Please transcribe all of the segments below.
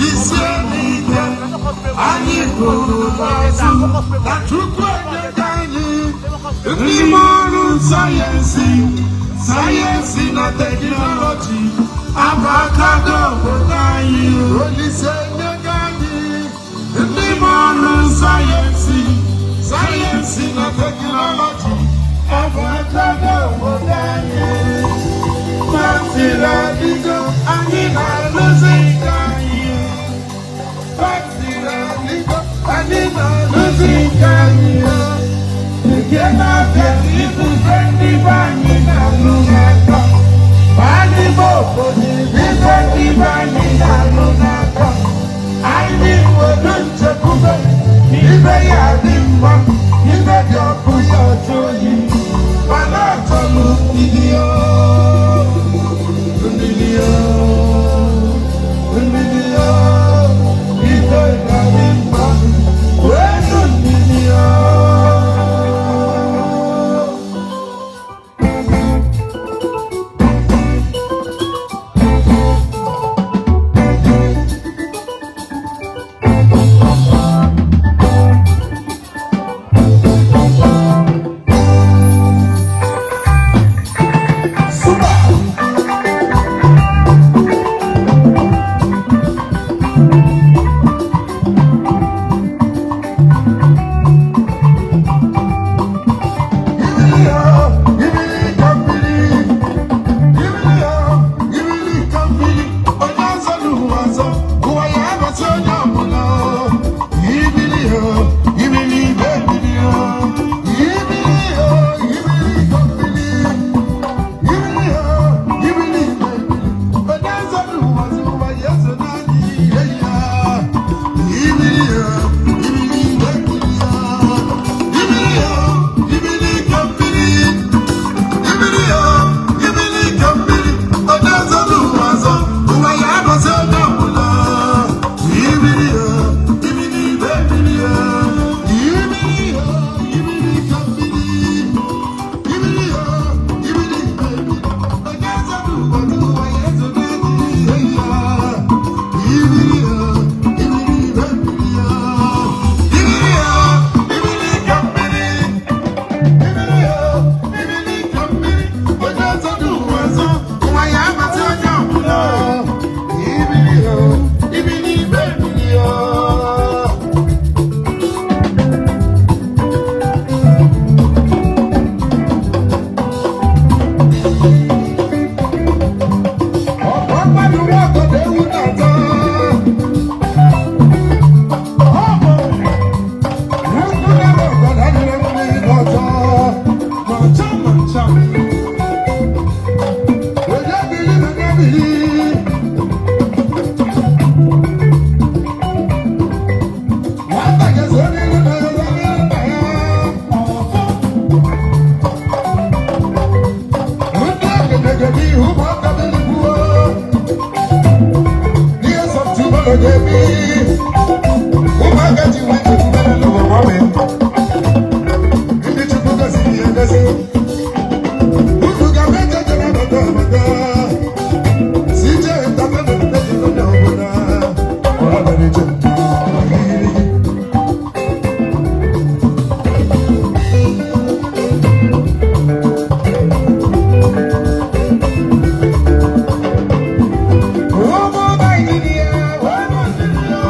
Jisie n'ike, anyị kwuru n'azụ na Chukwu enyego anyị ndị ọrụ sayensị, sayensị na teknọlọji abatago obodo anyị. Olise enyego anyị ndị ọrụ sayensị, sayensị na teknọlọji abatago obodo anyị. Factory adịgo, anyị na-arụzi nke anyị. Factory adịgo, anyị na-arụzi nke anyị. Nke na-abịa ibufe ndị be anyị na-alụ n'aka. Anyị bụ obodo ife ndị be anyị na-alụ n'aka. Anyị nwere nchekwube, ibe ya dị mma, ibe dị ọkụ ya ọjụ oyi. Mana achọrọ ndidi o, ndidi o, ndidi o, ife ga-adị mma, wenu ndidi o. Super! Ibili ka mmiri, ibili ya, ibili ka mmiri, onye ọzọ n'ụwa ọzọ, ụwa ya abasị onye ọbụla. Ibili ya, ibili ibe ebili ya, ibili ya, ibili ka mmiri, ibili ya, ibili ibe ebili, onye ọzọ n'ụwa ọzọ, ụwa ya eso naanị ihe ya. Ibili ya, ibili ibe ebili ya, ibili ya, ibili ka mmiri. Ibili ya, ibili ka mmiri, onye ọzọ n'ụwa ọzọ, ụwa ya abọsị onye ọbụla. Ibili ya, ibili ibe ebili ya, ibili ya, ibili ka mmiri, ibili ya, ibili ibe ebili, onye ọzọ n'ụwa ọzọ, ụwa ya eso naanị ihe ya. Ibili ya, ibili ibe ebili ya, ibili ya, ibili ka mmiri. Ibili ya, ibili ka mmiri, onye ọzọ n'ụwa ọzọ, ụwa ya amasị onye ọbụla. Ibili ya, ibili ibe ebili ya. Ọ̀pọ̀ mmadụ nwa ọgọdọ ewu na-atọ. Ọ bụ nnukwu na-eme ọgọdọ adịrị mmiri n'ọzọ. Ma ncha ma ncha. Onye bili na onye bili. Nwata ga-eso n'ilu na ya ọzọ n'ilu nna ya. Ndị egedege n'ihu ma ọ kabili kwuo. Ihe sọtụbọrọ ga-ebi. Ụmụaka ji nwe nchekwubere n'ụwa nwanne. Ndị Chukwu gọziri ya egozi. Unu ga-abịa ejeje na obodo obodo. CJ Entertainment ejego n'obodo. Ọ mere njem. Igirigi. Ụmụ Naịjirịa, ụmụ Naịjirịa.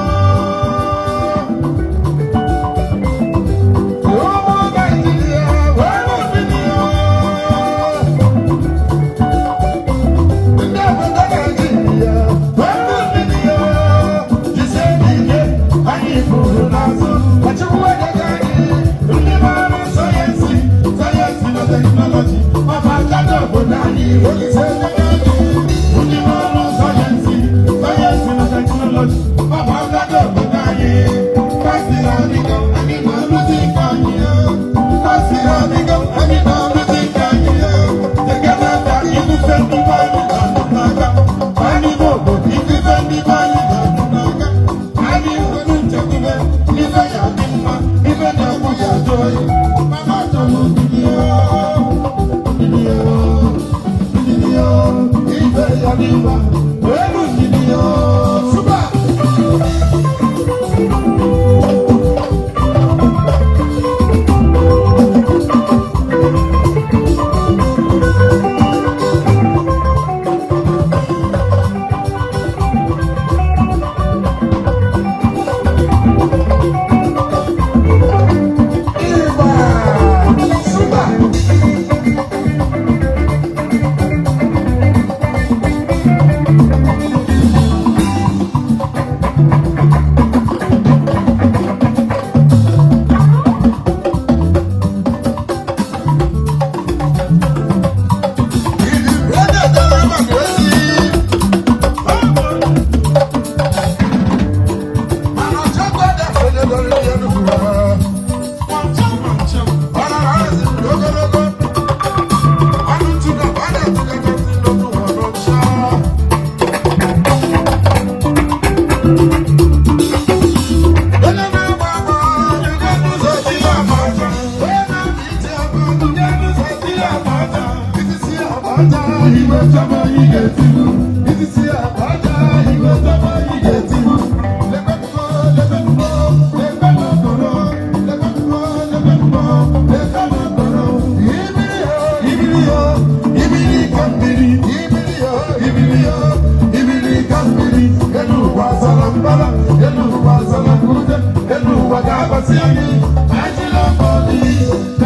sara mbara, elu ụwa zara ute, elu ụwa ga-abasị anyị. Nigeria police.